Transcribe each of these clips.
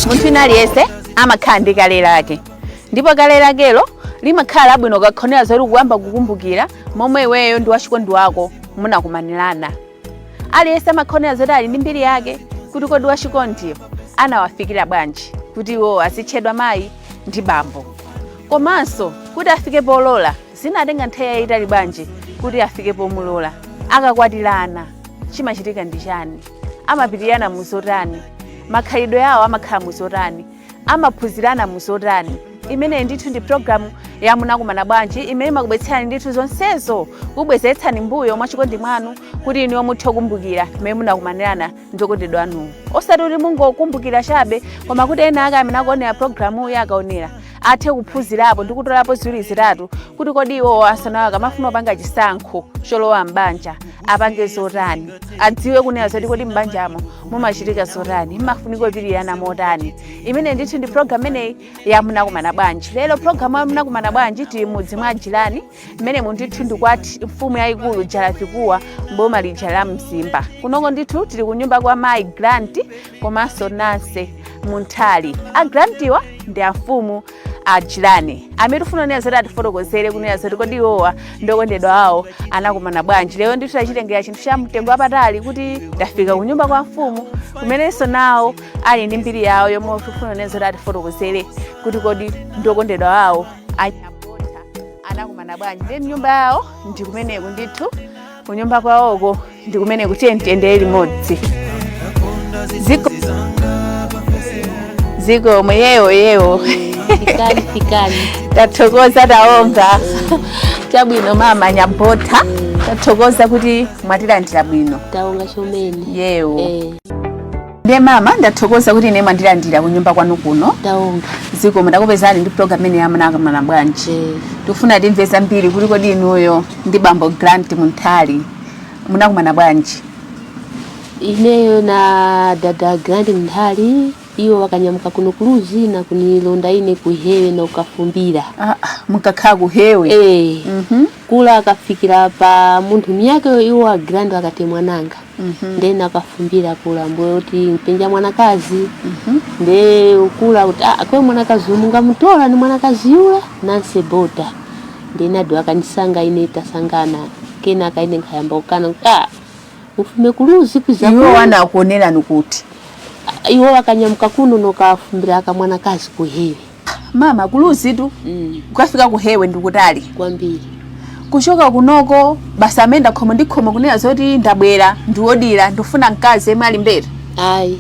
Munthu wina aliyense amakhala ndi kale lake, ndipo kale lakelo limakhala labwino kakhonera zoti kuyamba kukumbukira momwe iweyo ndi wachikondi wako munakumanirana. Aliyense amakhonera zoti ali ndi mbiri yake, kuti kodi wachikondiyo anawafikira bwanji kuti iwo azitchedwa mayi ndi bambo, komanso kuti afike polola zinatenga nthawi yayitali bwanji kuti afike pomulola. Akakwatirana chimachitika ndi chani? Amapitirana muzotani? Makhalidwe awo amakhala muzotani? Amaphunzirana muzotani? Imeneyi ndithu ndi programu ya Munakumana Bwanji, imene imakubweretserani ndithu zonsezo, kubwezeretsani mbuyo mwachikondi mwanu kuti inuyo muthe kukumbukira mmene munakumanirana ndi okondedwa anuwo, osati kuti mungokumbukira chabe, koma kuti ena ake amene akuonera programuyi akaonera athe kuphunzirapo ndi kutolapo ziwiri zitatu, kuti kodi iwowo asanawo akamafuna kupanga chisankho cholowa m'banja apange zotani, adziwe kunena zoti kodi m'banjamo mumachitika zotani, mmafunika kupirirana motani. Imene ndithu ndi program imeneyi ya Munakumana Bwanji. Lero program ya Munakumana Bwanji tili mudzi mwa Jilani, mmene ndithu ndi kwa mfumu yayikulu Jalavikuwa, mboma lija la Mzimba. Kunoko ndithu tili kunyumba kwa mayi Grant komanso Nancy Munthali. A Grantiwa ndi amfumu a Jilani amene tifuna kunena zoti atifotokozere kunena zoti kodi iwowa ndi okondedwa awo anakumana bwanji. Lero ndithu tachitengera chinthu cha mtengo wapatali kuti tafika kunyumba kwa mfumu, kumenenso nawo ali ndi mbiri yawo yomwe tifuna kunena zoti atifotokozere kuti kodi ndi okondedwa awo anyabotha anakumana bwanji. Ndi nyumba yawo ndi kumeneku ndithu, kunyumba kwawoko ndi kumeneku. Tiye tiyendere limodzi. Ziko zikomo. Yewo yewo. Fikani, fikani. Tathokoza, taonga chabwino. Mama Nyabotha, tathokoza kuti mwatilandira bwino. Taonga chomene. Yewo. Eh. Ndiye mama, ndathokoza kuti ine mwandilandira kunyumba kwanu kuno. Taonga. Zikomo. Ndakupezani ndi program imene ya Munakumana Bwanji. Eh. Tikufuna timve zambiri kuti kodi inuyo ndi bambo Grant Munthali munakumana bwanji? Ineyo na dada Grant Munthali, iwo wakanyamuka kuno kuluzi na kunilonda ine kuhewe na ukafumbira. Ah, ah, munkakhala kuhewe? Eh. Kula akafikira pa munthu miyake, iwo a Grant akati mwananga. Ndena akafumbira kula mbuyo kuti mpenja mwanakazi. Nde kula kuti ah, kwe mwanakazi mungamutola ni mwanakazi yula Nancy Bota. Ndenado akanisanga ine, tasangana, kenaka ine nkhayamba kukana kuti ah, ufume kuluzi kwiza Iwo kuno. wanakuonerani kuti? Iwo akanyamuka kuno nokafumbira akamwanakazi kuhewe. Mama, kuluzitu kukafika kuhewe ndikutali. Kwambiri. Kuchoka kunoko basi amenda khomo ndi khomo kunena zoti ndabwera ndiwodira, ndifuna mkazi yemwe ali mbeta? Ayi.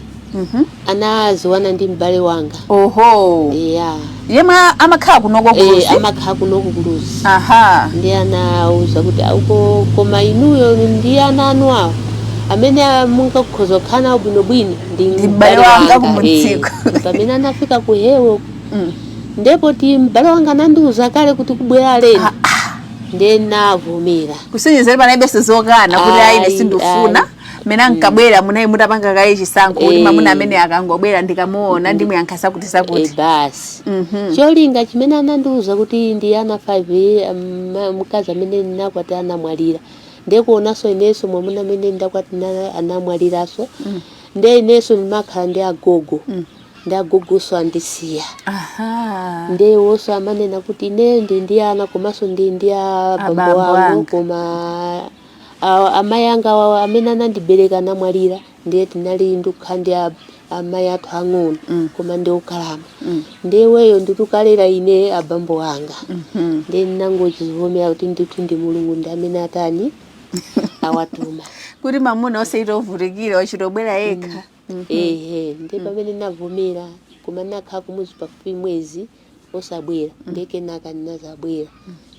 Anaziwana ndi m'bale wanga. Oho. Eya. Yemwe amakhala kunoko Eh, kuluzi? Amakhala kunoko kuluzi. Aha. Ndi anauza kuti auko, koma inuyo ndi ana anu awo amene mungakhoza kukhala nawo bwinobwino ndi Ndi m'bale wanga kumudziko. Eh, pamene anafika kuhewe ndipo ti m'bale wanga anandiuza kale kuti kubwera alendo, ndiye navomera. Kusonyeza kuti panalibenso zokana kuti ayi, ine Ayi, sindifuna. ayi. Mene ankabwera munayi mutapanga kale chisankho kuti Eh. mamuna amene akangobwera ndikamuona ndimuyankha sakuti sakuti. Eh, basi. Cholinga chimene anandiuza kuti ndi ana 5, mkazi amene ndinakwati anamwalira, ndiye kuonanso inenso mwamuna amene ndakwati anamwaliranso, ndiye inenso ndimakhala ndi agogo, ndi agogonso andisiya. Aha. Ndiye wonso amanena kuti ine ndi ana komanso ndi abambo Abambo angu anga. Koma amayi anga amene anandibereka anamwalira, ndiye tinali ndikukhala ndi amayi athu ang'ono, koma ndi okalamba. Ndiye weyo nditukalera ine abambo anga. Ndiye ndinangochivomera kuti ndithu ndi Mulungu ndi amene atani awatuma. Kuti mamuna osachita ovutikira, wachitobwera yekha. Ehe, ndiye pamene navomera, koma nakhala kumuzi pafupi mwezi osabwera, ndiye kenaka ndinazabwera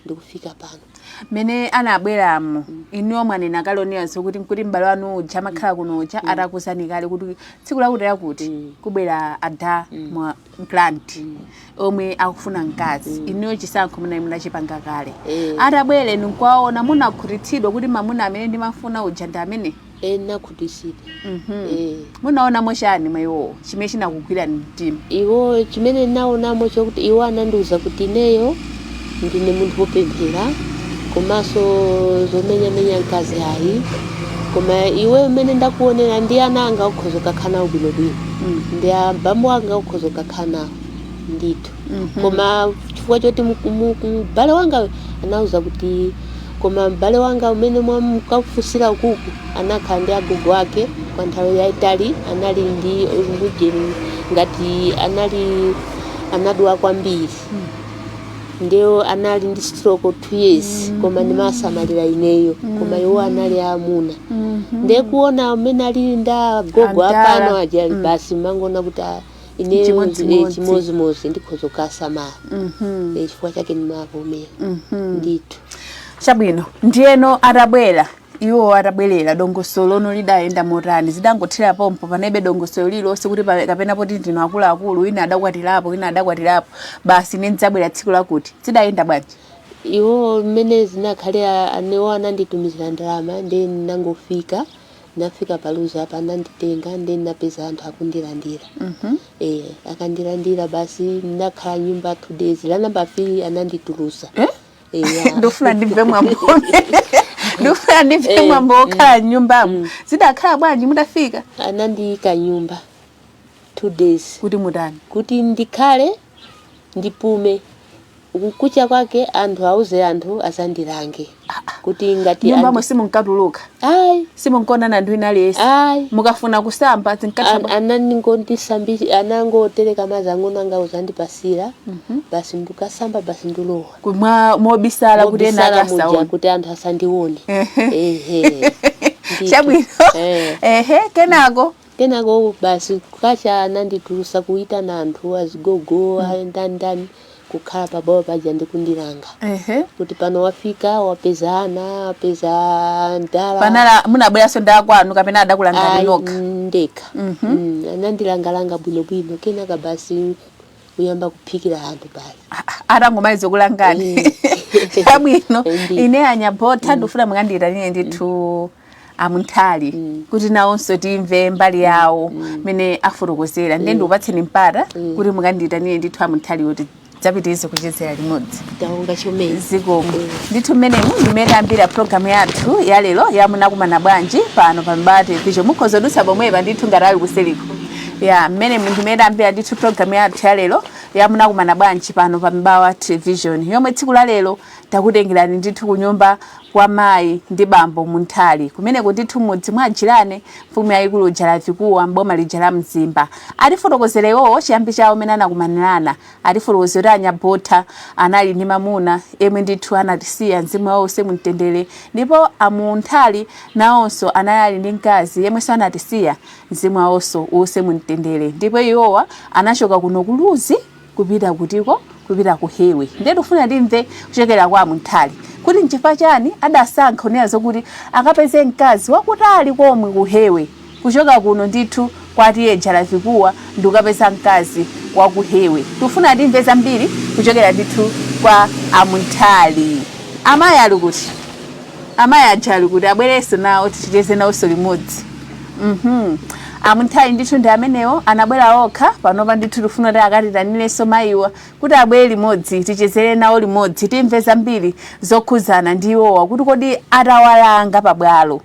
ndikufika pano. Mene anabweramo inuyo mwanena kale onena zokuti nkuti m'bale wanu uja amakhala kuno uja atakuuzani kale kuti tsiku lakuti lakuti kubwera ada mwa Grant omwe akufuna mkazi. Inuyo chisankho munayi munachipanga kale. Eh. Atabwera inu nkuwaona, munakhutitsidwa kuti mamuna amene ndimafuna uja ndi amene? E, nakhutitsidwa. Eh. Munaonamo chani mwa iwowo chimene chinakugwirani mtima? Iwo chimene naonamo chokuti iwo anandiuza kuti ineyo ndine munthu wopemphera, komanso zomenyamenya mkazi ayi. Koma iwe mmene ndakuonera ndi ana anga ukhoza kukhala nawo bwinobwino, ndi abambo anga ukhoza kukhala nawo ndithu. Koma chifukwa choti m'bale wanga anauza kuti, koma m'bale wanga umene mwamukafusira ukuku anakhala ndi agogo ake kwa nthawi yayitali, anali ndi mujeni ngati anali anadwala kwambiri, ndiyo anali ndi stroke 2 years, koma ndimasamalira ineyo, koma iwo anali amuna. Ndiye kuona umene ali ndi agogo Antala. apano aja, basi mangoona kuti ineyo Chimodzimodzi. Chimodzimodzi ndikhoza kukasamala. Chifukwa chake ndimavomera ndithu. Chabwino, ndiyeno atabwera iwo, atabwerera, dongosolo lono lidayenda motani? Zidangothera pompo, panalibe dongosolo lililonse kuti kapena poti ndinu akuluakulu, wina adakwatirapo, wina adakwatirapo, basi ine ndidzabwera tsiku lakuti? Zidayenda bwanji? Iwo mmene zinakhalira, anewo ananditumizira ndalama, ndi nangofika, nafika paluzi apa, ananditenga, ndi napeza anthu akundilandira. Akandilandira, basi ndinakhala nyumba 2 days, la namba 3 ananditulusa. Eh? Ya. Ndikufuna ndimve mwambo, ndikufuna ndimve mwambo wokhala mnyumbamo. Zidakhala bwanji mutafika? Anandiyika nyumba 2 days. Kuti mutani? Kuti ndikhale ndipume, kucha kwake anthu auze anthu azandilange kuti ngati Nyumbamo simunkatuluka? Ayi. Simunkaonana anthu ina aliyense? Ayi. Mukafuna kusamba zinkathaba? Anangondisambi, anangotereka madzi ang'ono anga uzandipasira, basi ndikasamba, basi ndilowa. Kumwa mobisala kuti ena Mobisala muja akasaone? kuti anthu asandione, ehe. Ndithu. Chabwino. Ehe, kenako? Kenako basi kukacha ananditulusa, kuitana anthu azigogo, ndani kukhala pabawa paja ndikundilanga kuti pano wafika, wapeza ana, wapeza ndala. Panala munabweranso ndi akwanu kapena adakulangani Ayi, nokha? Ndekha. Anandilangalanga bwinobwino, kenaka basi kuyamba kuphikira anthu basi. Atangomaliza kulangani. Chabwino. Ndi. Ine anyabotha, ndikufuna mukandiyitanire ndithu amunthali kuti nawonso timve mbali yawo mene afotokozera. Ndiye ndikupatseni mpata kuti mukandiyitanire ndithu amunthali kuti dzapitirize kuchezera limodzi. Taonga chomene. Zikomo ndithu. Mmenemu ndimene tayambira programu yathu ya lero yamunakumana bwanji pano pa Mibawa Television. Mukhoza kudutsa pomwepa ndithu ngati ali kuseliko ya. Mmenemu ndimene tayambira ndithu programu yathu ya lero yamunakumana bwanji pano pa Mibawa Television, yomwe tsiku la lero takutengerani ndithu kunyumba kwa mayi ndi bambo Munthali, kumeneko ndithu mudzi mwa Jirane, mfumu yayikulu Jalavikuwa, mboma lija la Mzimba. Atifotokozera iwowo chiyambi chawo, mene anakumanirana. Atifotokozera kuti anyabotha anali ndi mamuna emwe ndithu anatisiya, mzimu wawo uuse mumtendere, ndipo amunthali nawonso anali ndi mkazi yemwenso anatisiya, mzimu wawonso uuse mumtendere. Ndipo iwowa anachoka kuno kuluzi kupita kutiko? Kupita ku Hewe. Ndiye tikufuna timve kuchokera kwa Munthali kuti nchifukwa chani adasankha kunena zokuti akapeze mkazi wakutali komwe ku Hewe, kuchoka kuno ndithu kwatiye Jalavikuwa ndi kukapeza mkazi wa ku Hewe. Tikufuna timve zambiri kuchokera ndithu kwa amunthali. Amayi ali kuti? Amayi aja ali kuti? Abwerenso nawo ticheze nawonso limodzi. Amunthali ndithu ndi amenewo, anabwera okha panopa. Ndithu tifuna kuti akatitanirenso mayiwa kuti abwere limodzi, tichezere nawo limodzi, timve zambiri zokhuzana ndi iwowa, kuti kodi atawalanga pabwalo,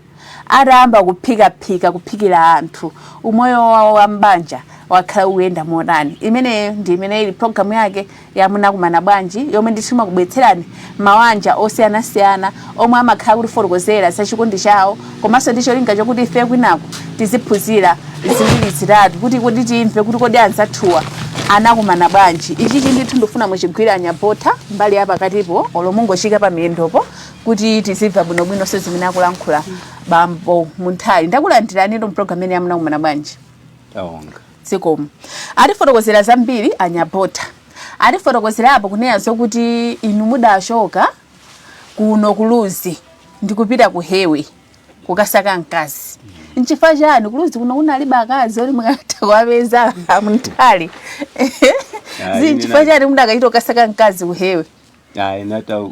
atayamba kuphikaphika, kuphikira anthu, umoyo wawo wa mbanja wakhala ukuyenda motani? Imeneyo ndi imene ili programu yake yamunakumana bwanji, yomwe ndithu imakubweretserani mawanja osiyanasiyana omwe amakhala kutifotokozera za chikondi chawo, komanso ndi cholinga chokuti ife kwinaku tiziphunzira ziwiri zitatu, kuti kodi timve kuti kodi anzathuwa anakumana bwanji. Ichichi ndithu ndikufuna muchigwira anyabotha mbali ya pakatipo, olo mungochika pa miyendopo, kuti tizimva bwinobwino so zimene akulankhula bambo Munthali. Ndakulandirani mpulogalamu imene yamunakumana bwanji. Taonga. Zikomo. Atifotokozera zambiri anyabotha. Atifotokozerapo kunena zokuti inu mudachoka kuno kuluzi ndikupita ku Hewe kukasaka mkazi. Nchifukwa chani? Kuluzi kuno kunalibe akazi oti mukatha kuwapeza, Amunthali? Nchifukwa chani mudakachita kukasaka mkazi ku Hewe? Ayi, nata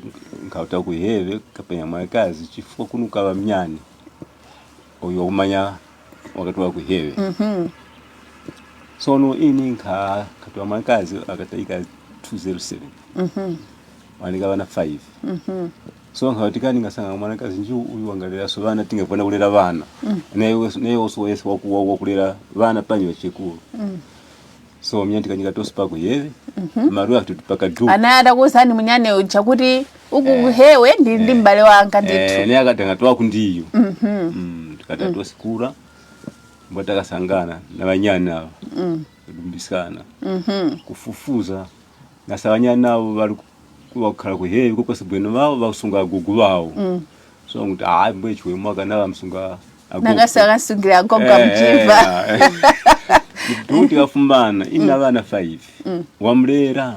nkauta kuheve kapenya mwakazi chifukwa kuno kawa mnyani uyo umanya wakati wa kuheve. Sono ini nkha katiwa mwakazi akataika 207, wanika wana 5. So nkhawa tikani ngasanga mwanakazi nji uyu wangaleraso vana, tingavona kulera vana, naye oso wese wakulera vana panyi vachikulu. So mnyani tikanyika tosi pako yeve maru atu paka du. Ana adakuwuzani munyane uja kuti uku kuhewe ndi m'bale wanga ndithu. Naye akatanga twakundiyo. Tikati tosikula mbwa takasangana na vanyani ava, kudumbisana, kufufuza nasa vanyani avo vari vakukhala kuhevi kokosi bwino vavo vakusunga agugu vavo. So nguti hayi, mbwe chiwemo akana vamsunga agugu. Nakasakasungira agogo mchiva. Tuti tikafumbana ina vana 5 wamulera.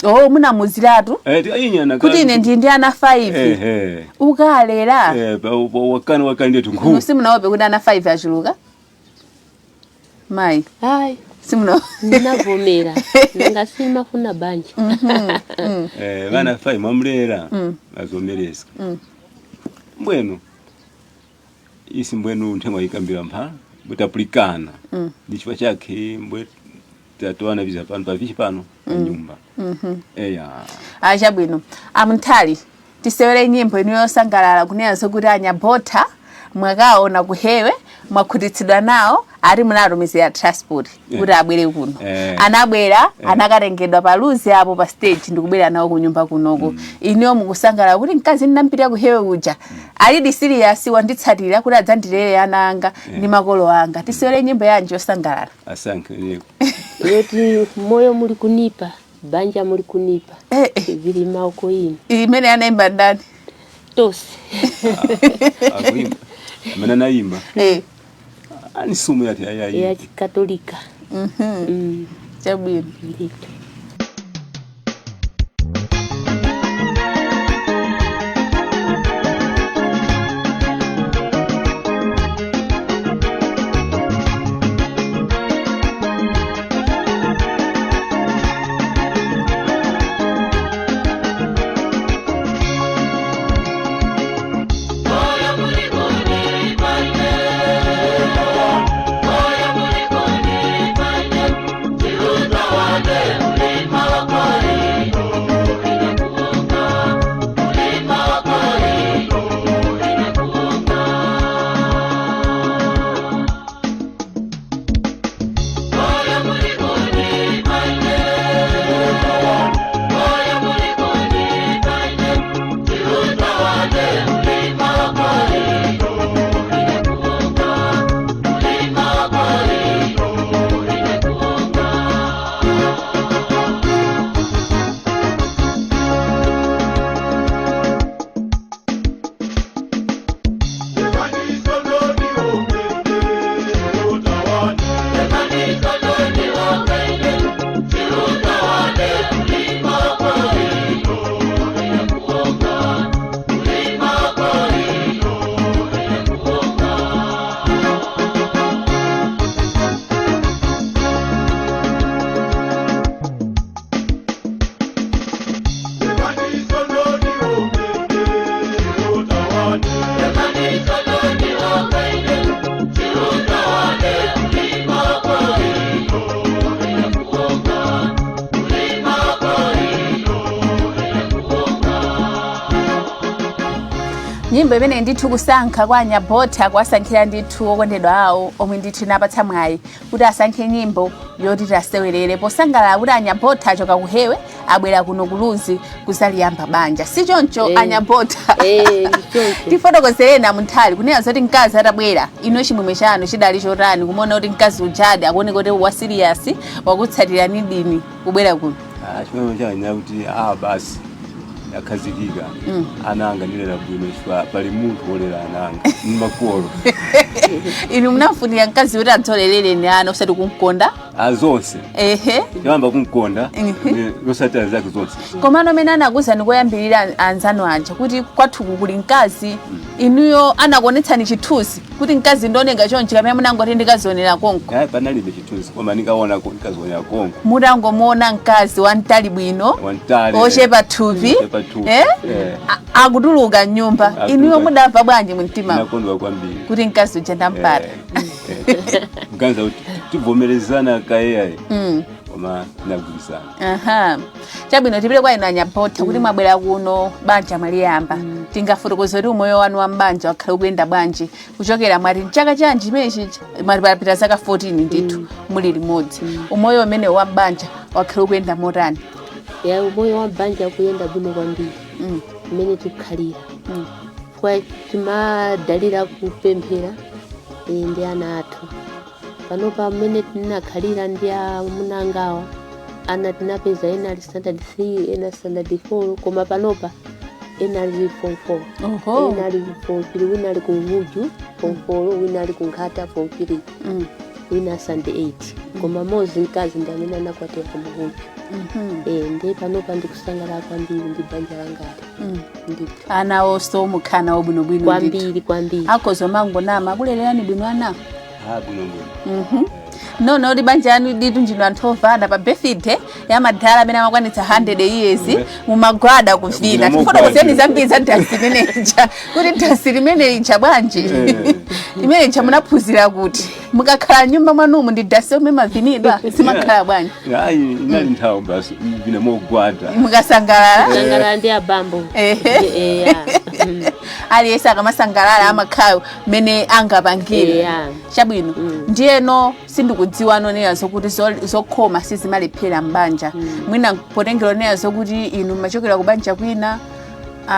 Oh, munamuziratu Inyana kuti ine ndi ana 5. Ehe. Ukalera. Wakana wakana ndetu Inu nkhu. simunaope kuti ana 5 achuluka mayi? Ayi. Simuna Ndinavomera, nanga simafuna banja. Vana 5 mwamulera azomeresa mbwenu isi mbwenu nthengo ikambira mpha mbwe tapulikana ndi chifukwa chake mbwe tatowana viza pano pavichi pano panyumba eya. Achabwino, amnthali, tisewere nyimbo inu yosangalala kunena zokuti anyabotha mwakaona kuhewe, mwakhutitsidwa nawo, ati munatumizira transport kuti abwere kuno. Anabwera, anakatengedwa paluzi apo pa stage ndikubwera nawo kunyumba kunoko. Inuyo mukusangalala kuti mkazi ndinampita kuhewe kuja alidi serious, wanditsatira kuti adzandilere ana anga ndi makolo anga. Tisewere nyimbo yanji yosangalala? Asankhe. Yoti moyo muli kunipa, banja muli kunipa, vili maoko inu. Imene anaimba ndani? Tosi. Akuimba amene anayimba ani sumu yati ayayi. Ya chikatolika. Chabwino. Ndito. Nyimbo imene ndithu kusankha kwa anyabotha, kuwasankhira ndithu okondedwa awo omwe ndithu inapatsa mwayi kuti asankhe nyimbo yoti tasewerere posangalala kuti anyabotha achoka kuhewe, abwera kuno kuluzi kuzaliyamba banja, si choncho? Anyabotha. Eh, ndi choncho. Tifotokozereni amunthali kunena zoti mkazi atabwera, ino chimwemwe chanu chidali chotani kumuona kuti mkazi ujadi akuoneka kuti wa serious, wakutsatirani dini kubwera kuno? Chimwemwe changa kuti basi akhazikika, ana anga ndilera bwino chifukwa pali munthu wolera ana anga mmakolo. Inu munafunira mkazi kuti adzolerereni ana, usati kumkonda? Azonse. Chiyamba kumkonda, zosatira zake zonse. Komano amene anakuwuzani koyambirira anzanu aja kuti kwathuku kuli mkazi, inuyo anakuonetsani chithunzi kuti mkazi ndioneka chonchi, kapena munangoti ndikazionera konko? Ayi, panalibe chithunzi, koma ndikaona ndikazionera konko. Mutangomuona mkazi wamtali bwino, wamtali, ochepa thupi, ochepa thupi, eh? Akutuluka mnyumba, Akutuluka. inuyo mudamva bwanji mumtima Ndinakondwa kwambiri kuti mkazi uja ndampata? Kuganiza kuti Tivomerezana kayeyayi, koma tinagwirizana. Aha, chabwino. Tipite kwa inu Anyabotha, kuti mwabwera kuno banja mwaliyamba, tingafotokoze kuti umoyo wanu wa mbanja wakhala ukuyenda bwanji kuchokera mwati mchaka chanji chimenechi? Mwati papita zaka 14 ndithu muli limodzi. Umoyo umene wa mbanja wakhala ukuyenda motani? Ya, umoyo wa banja kuyenda bwino kwambiri mmene tikukhalira, kwa timadalira kupemphera ndi ana athu. Panopa mmene tinakhalira ndi amunangawa, ana tinapeza ena ali standard 3, ena standard 4, koma panopa ena ali form 4. Ena ali form 3, wina ali ku Mvuju form 4, wina ali ku Nkhata form 3, wina standard 8, koma mozi mkazi ndi amene anakwatira ku Mvuju. Ndiye panopa ndikusangalala kwambiri ndi banja langali ndithu. Ana onso mukhala nawo bwinobwino ndithu? Kwambiri, kwambiri. Akhoza mangonama, akulererani bwino ana? Ah, bwinobwino. Nono kuti banja yanu ditu ndinu anthu ovana. Pa birthday ya madhala amene amakwanitsa 100 years mumagwada kuvina. Bwino. Tifotokozeni zambiri za dansi limeneja, kuti dansi limene bwanji, limene munaphunzira kuti mukakhala nyumba mwanumu ndi dansi yomwe mavinidwa, zimakhala bwanji? Ayi, inali nthawi basi vina mogwada. Mukasangalala. Sangalala ndi abambo. Ehe. Ya. Aliyense akamasangalala amakhala mmene angapangire. Chabwino. Ndiyeno sindikudziwa nonera zokuti zokhoma sizimalephera m'banja, mwina potengera onera zokuti inu mumachokera ku banja kwina,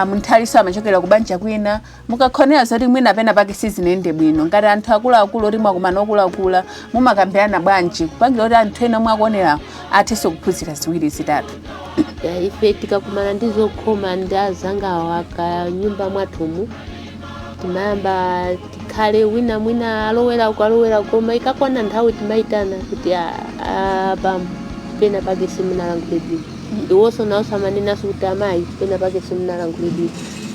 munthaliso amachokera ku banja kwina, mukakhonera zoti mwina pena pake sizinayende bwino, ngati anthu akuluakulu oti mwakumana okuluakula, mumakambirana bwanji kupangira kuti anthu ena mwakuonerawo athenso kuphunzira ziwiri zitatu? Ya, ife tikakumana ndi zokhoma ndi azangawa ka nyumba mwathumu, timayamba tikhale, wina mwina alowera uko, alowera uko, koma ikakwana nthawi timayitana kuti, "Ah, abambo, pena pake simunalankhule bwino." Iwonso nawo samanenaso kuti, "Amayi, pena pake simunalankhule bwino."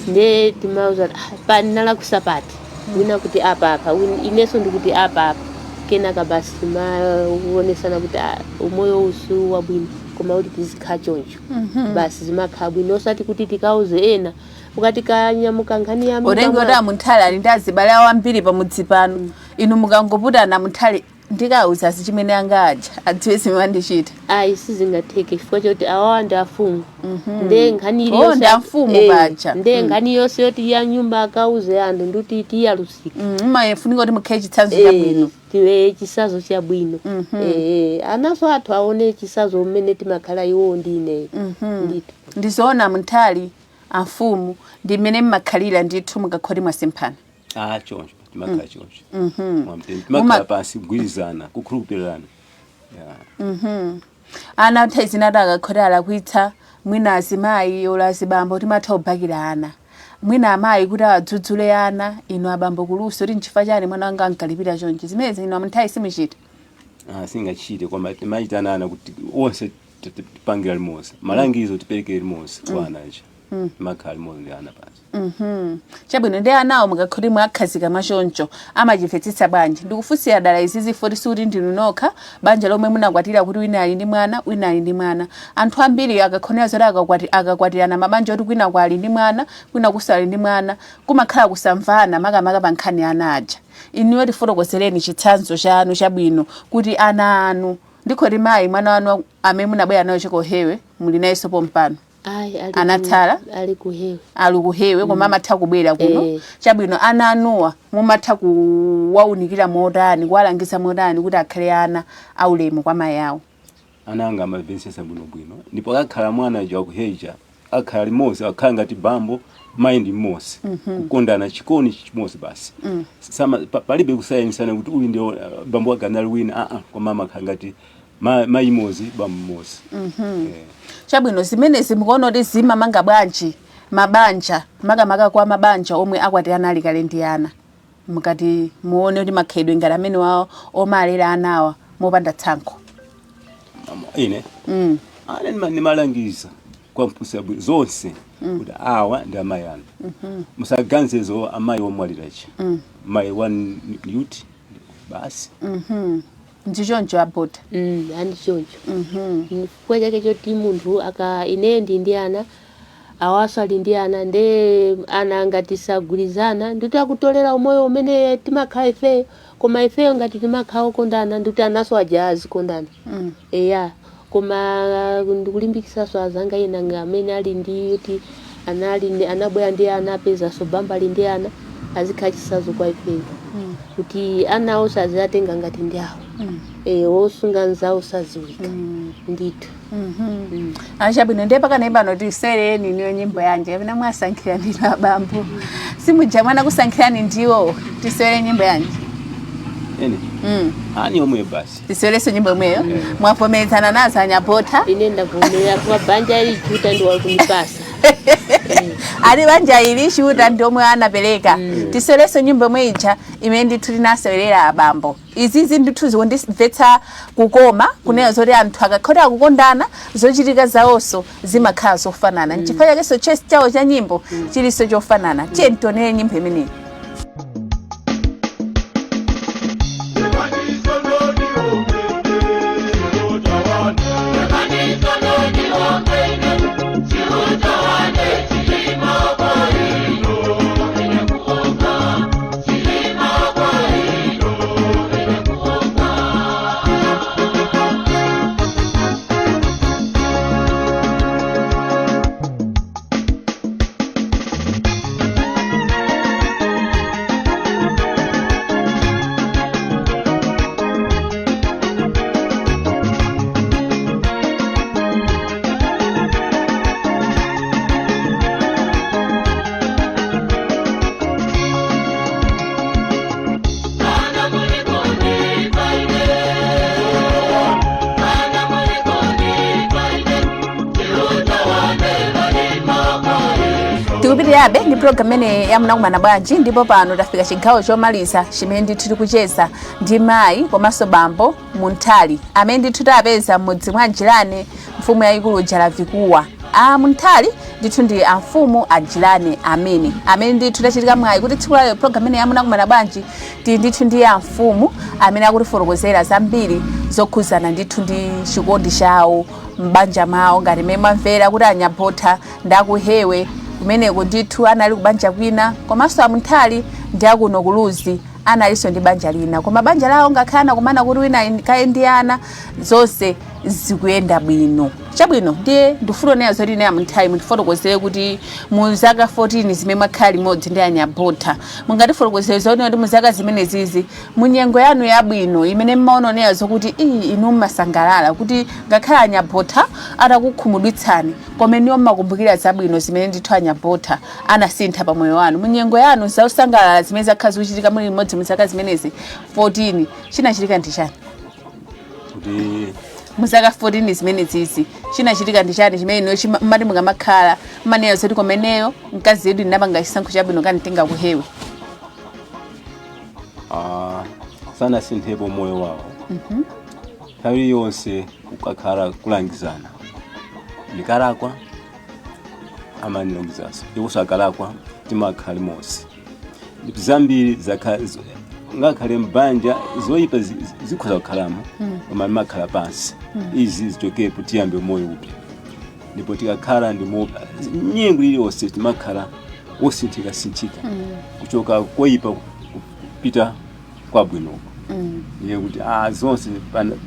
Ndiye timauza, "Ah, pa ndinalakwisa pati?" Wina kuti apa apa, inenso ndikuti apa apa. Kenaka basi timaonesana kuti, ah, umoyo usu wabwino, koma kuti tizikhala choncho basi, zimakhala bwino, osati kuti tikauze ena ukati kanyamuka nkhani ya mimba. Utenge kuti amunthali ali ndi azibale awo ambiri pamudzi pano, inu mukangoputana, munthali ndikauza azichimwene anga aja adziwe zimene andichita. Ayi, sizingatheke, chifukwa choti awawa ndi afumu, nde nkhani Oh, iliyonse ndi amfumu paja. Nde nkhani yonse yoti ya nyumba akauze anthu, ndikuti tiyalusika. Mumafunika kuti mukhale chitsanzo chabwino. Tiwe chisazo chabwino. Anaso athu aone chisazo mmene timakhala iwowo ndi ineyo ndithu. Ndizoona munthali, amfumu, ndi mmene mmakhalira ndithu mukakhoti mwasemphana? Ah, choncho timakhala choncho. Mwamtende timakhala pansi kugwirizana, kukhulupirana, yeah. Ana nthawi zina akakhoti alakwitsa, mwina azimayi olo azibambo timatha kubakira ana, mwina amayi kuti adzudzule ana, inu abambo kuluso kuti nchifukwa chani mwana wanga ankalipira chonchi. Zimenezi inu amunthali simuchita? Ah, singachite, koma timayitanana kuti onse tipangira limodzi malangizo, tiperekere limodzi kwa ana aja, timakhala limodzi ndi ana pansi. Chabwino. Ndi anawo mukakhoti mwakhazika mwachoncho amachimvetsetsa bwanji? Ndikufunsira dala izizi foti sikuti ndinu nokha banja lomwe munakwatira kuti wina ali ndi mwana, wina ali ndi mwana. Anthu ambiri akakhonera zoti akakwatirana mabanja oti kwina kwali ndi mwana, kwina kusali ndi mwana, kumakhala kusamvana, makamaka pa nkhani ya ana aja. Inuyo tifotokozereni chitsanzo chanu chabwino kuti ana anu, ndikhoti mayi, mwana wanu amene munabwera nayo chikohewe muli nayenso pompano? Ayi, ali Anatsala? Ali kuhewe. Ali kuhewe, koma amatha kubwera kuno? Eh. Chabwino. Ana anuwa mumatha kuwaunikira motani, kuwalangiza motani kuti akhale ana aulemu kwa mayi awo? Ana anga amamvetsetsa bwinobwino, ndipo akakhala mwana uja wakuheja akhala limodzi, akhala ngati bambo mayi ndi mmodzi, kukondana, chikondi chimodzi basi. Sama, palibe kusayanisana kuti uyu ndi bambo wake anali wina, aa, koma amakhala ngati mayi mmodzi, bambo mmodzi. Chabwino. Zimenezi mukuona kuti zimamanga bwanji mabanja, makamaka kwa mabanja omwe akwatirana ali kale ndi ana, mukati muone kuti makhalidwe ngati amene wawo omalera anawa mopanda tsankho? Ine ana nimalangiza kwa mphunzitsa bwino zonse kuti awa ndi amayi anu, musaganizezo amayi omwalirachi, mayi wa yuti basi. Ndichoncho abota? Andi choncho. Chifukwa chake choti munthu aka, ineyo ndi ana. Awaso ali ndi ana, nde ana ngati sagwirizana ndikuti akutolera umoyo umene timakhala ifeyo, koma ifeyo ngati timakhala okondana ndikuti anaso aja azikondana. Eya, koma ndikulimbikisaso azanga ena amene ali ndi kuti anali anabwera ndi ana, apezaso bamba ali ndi ana, azikhala chisazo kwa ifeyo kuti ana onse aziatenga ngati ndi awo. Wosunga nzawo saziwika ndithu. Achabwino, ndiye pakana pano tisereni niyo nyimbo yanje kapena mwasankhira ndinu abambo? Simuja mwana kusankhirani ndiwo, tisere nyimbo yanje? Ene ani omwe basi. Tiserenso nyimbo imweyo? Mwavomerezana nazo anyabotha? Ine ndavomera kuva banja ili chuta ndi wakunipasa. Ali banja ili chiuta ndi omwe anapereka. Tiserenso nyimbo imwe ija imene ndithu tinasewerera abambo. Izizi ndithu zikundimvetsa kukoma kunena zoti anthu akakhoti akukondana, zochitika zawonso zimakhala zofanana. Nchifukwa chakenso chesi chawo cha nyimbo chilinso chofanana. Tiye tionere nyimbo imeneyi. Tikupitirabe ndi program imene yamunakumana bwanji, ndipo pano tafika chigawo chomaliza chimene ndithu tikucheza ndi mayi komanso bambo Munthali amene ndithu tapeza m'mudzi mwa Jilane, mfumu yayikulu Jalavikuwa. A Munthali ndithu ndi amfumu a Jilane amene ndithu tachitika mwayi kuti tsiku layo program imene yamunakumana bwanji tili ndithu ndi amfumu amene akutifotokozera zambiri zokhuzana ndithu ndi chikondi chawo m'banja mwawo. Ngati mmene mwamvera kuti anyabotha ndi akuhewe kumeneko ndithu anali kubanja kwina, komanso amunthali ndi akuno kuluzi analinso ndi banja lina, koma banja lawo ngakhale anakumana kuti wina kaye ndi ana, zonse zikuyenda bwino. Chabwino, ndiye ndifuna neya zoti ine amunthali mundifotokozere kuti mu zaka 14 zimene mwakhala limodzi ndi anyabotha, mungatifotokozere zoti kuti mu zaka zimenezizi, mu nyengo yanu yabwino imene mmaononera zokuti iyi inu mmasangalala kuti ngakhale anyabotha atakukhumudwitsani, koma inuyo mmakumbukira zabwino zimene ndithu anyabotha anasintha pa moyo wanu, mu nyengo yanu zosangalala zimene zakhala zikuchitika muli limodzi mu zaka zimenezi 14, chinachitika ndi chani? Kuti Mu zaka 14 zimenezizi chinachitika ndi chani chimene inuyo mmati mukamakhala mmanena zoti komeneyo mkazi yedu ndinapanga chisankho chabwino kanitenga kuhewe? Sanasinthepo moyo wawo. Nthawi yonse kukakhala kulangizana, ndikalakwa amanilangizaso, iwonso akalakwa timakhala limodzi. Zambiri ngakhale mbanja zoyipa zikhoza kukhalamo, koma timakhala pansi, izi zichokepo, tiyambe moyo upya. Ndipo tikakhala ndi nyengo iliyonse timakhala wosinthika-sinthika kuchoka koyipa kupita kwabwinoko. Ndiye kuti zonse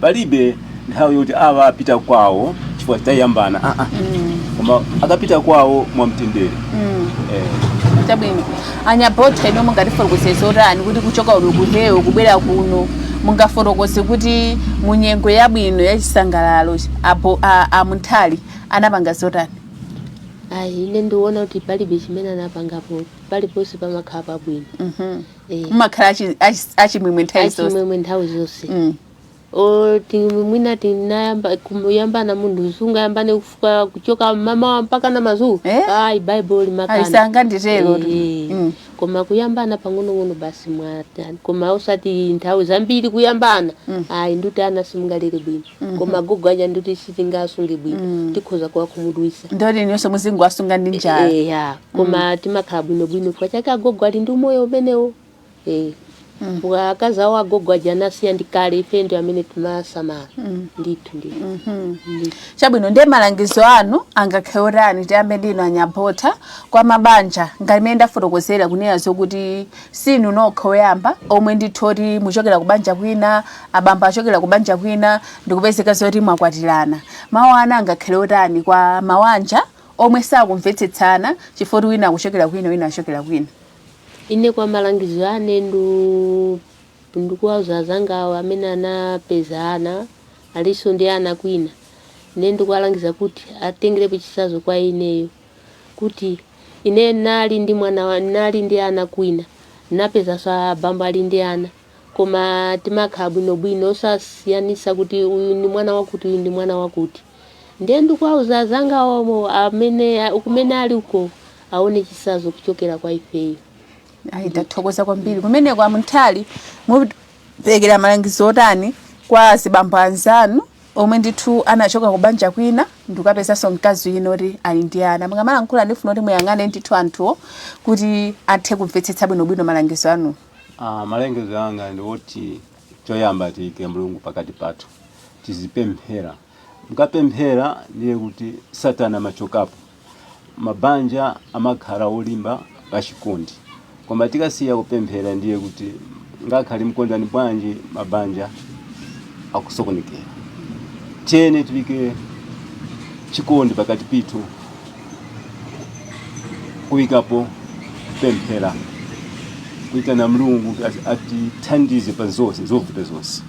palibe nthawi yoti awa apita kwawo chifukwa tayambana, koma akapita kwawo mwamtendere. Chabwino, anyabotha, inu mungatifotokoze zotani kuti kuchoka ulo kuhewe kubwera kuno, mungafotokoze kuti munyengo yabwino yachisangalalo apo amunthali anapanga zotani? Ayi, ine ndiona kuti palibe chimene anapangapo, paliponse pamakhala pabwino. Mumakhala achimwemwe nthawi zonse? Achimwemwe nthawi zonse. O mwina tinayamba kuyambana, munthu sungayambane kufuka kuchoka mamawa mpaka na madzulo. Eh? Ayi, Baibulo limakana. Ayisanga nditero. Koma kuyambana pang'onong'ono basi mwatani, koma usati nthawi zambiri kuyambana, ayi, nduti ana simungalere bwino. Koma gogo aja nduti sitingasunge bwino, tikhoza kuwakhumudwisa. Ndoti inonso muzingu asunga ndi njala. Eya, koma timakhala bwinobwino chifukwa chake agogo ali ndi umoyo umenewo. Akazi awo agogo aja anasiya ndi kale, ife ndi amene timasamala ndithu ndithu. Ndithu. Chabwino, ndiye malangizo anu angakhale otani? Tiyambe ndinu anyabota, kwa mabanja ngati mmene ndafotokozera kunena zokuti sinu nokha oyamba omwe ndithu oti muchokera kubanja kwina, abambo achokera kubanja kwina, ndikupezeka zoti mwakwatirana. Mawu anu angakhale otani kwa mawanja omwe sakumvetsetsana chifukwa kuti wina akuchokera kwina, wina achokera kwina? Ine kwa malangizo ane ndikuwauza azangawo amene anapeza ana, alinso ndi ana kwina, ine ndikuwalangiza kuti atengerepo chitsanzo kwa ineyo, kuti ine nali ndi mwana nali ndi ana kwina, napezanso abambo ali ndi ana, koma timakhala bwinobwino, osasiyanisa kuti uyu ndi mwana wakuti, uyu ndi mwana wakuti. Ndiye ndikuwauza azangawo amene kumene ali uko aone chitsanzo kuchokera kwa ifeyo. Ayi, tathokoza kwambiri. Kumeneko amunthali, muperekera malangizo otani kwa azibambo anzanu omwe ndithu anachoka kubanja kwina ndikukapezanso mkazi wina oti ali ndi ana? Mukamalankhula ndifuna kuti muyang'ane ndithu anthuwo kuti athe kumvetsetsa bwinobwino malangizo anu. Ah, malangizo anga ndi oti choyamba tiyike Mulungu pakati pathu, tizipemphera. Mukapemphera ndiye kuti Satana amachokapo, mabanja amakhala olimba pachikondi. Koma tikasiya kupemphera, ndiye kuti ngakhale mkondani bwanji, mabanja akusokonekera. Tiyeni tiyike chikondi pakati pithu, kuyikapo kupemphera, kuitana Mulungu kuti atithandize pa zonse zovuta zonse.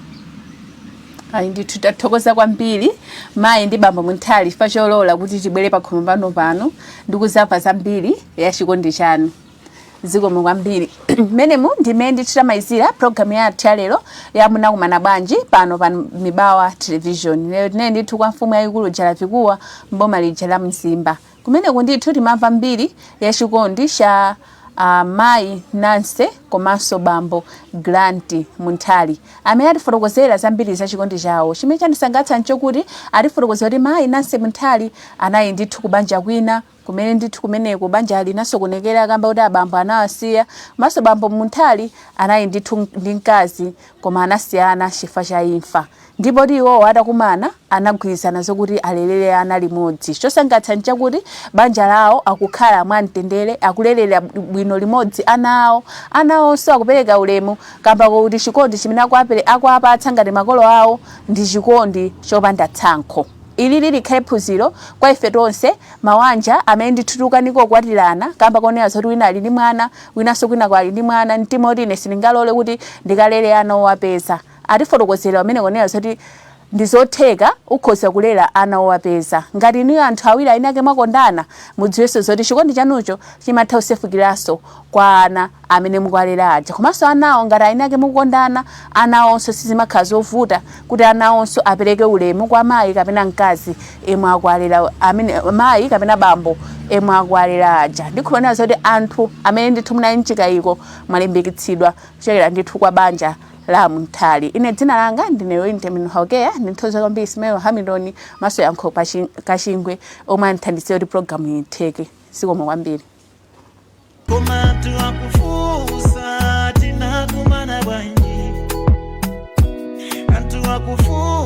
Ayi ndithu, tathokoza kwambiri mayi ndi bambo Munthali chifukwa cholola kuti tibwere pakhomo pano pano ndikuzamva zambiri ya chikondi chanu. Zikomo kwambiri. Mmenemu ndimene ndithu tamalizira programu yathu ya lero ya Munakumana Bwanji pano pa Mibawa Television. Lero tinene ndithu kwa mfumu yayikulu Jalavikuwa mboma lija la Mzimba. Kumeneku ndithu timamva mbiri ya chikondi cha mayi Nancy komanso bambo Grant Munthali amene atifotokozera zambiri za chikondi chawo. Chimene chandisangalatsa nchokuti atifotokozera kuti mayi Nancy Munthali anali ndithu kubanja kwina kumene ndithu kumeneko banja linasokonekera kamba kuti abambo anawasiya. Maso bambo Munthali anali ndithu ndi mkazi koma anasiyana chifukwa cha imfa, ndipo iwowo atakumana anagwirizana zokuti alelere ana limodzi. Chosangalatsa nchakuti banja lawo akukhala mwamtendere, akulerera bwino limodzi ana awo. Ana awonso akupereka ulemu kamba kuti chikondi chimene akuwapatsa ngati makolo awo ndi chikondi chopanda tsankho. Ili likhale phunziro kwa ife tonse, mawanja amene ndithu tikukanika kukwatirana kamba konena zoti wina ali ndi mwana, winanso kwinako ali ndi mwana, mtima oti ine sindingalole kuti ndikalere ana owapeza. Atifotokozera amene konena zoti ndizotheka, ukhoza kulera ana owapeza ngati inuyo anthu awiri ainake mwakondana. Mudziwenso zoti chikondi chanucho chimatha kusefukiranso kwa ana amene mukuwalera aja. Komanso anawo ngati ainake mukukondana, ana onso sizimakhala zovuta kuti ana onso apereke ulemu kwa mayi kapena mkazi emwe akuwalera, amene mayi kapena bambo emwe akuwalera aja. Ndikhulupirira zoti anthu amene ndithu munali mchikayiko mwalimbikitsidwa kuchokera ndithu kwa banja la Munthali. Ine dzina langa ndine Wintermin Hokeya. Ndithokoza kwambiri Ismail Hamilton maso yankho pa Kachingwe omwe andithandizire kuti programu itheke. Zikomo kwambiri. Koma anthu akufusa tinakumana bwanji, anthu akufusa.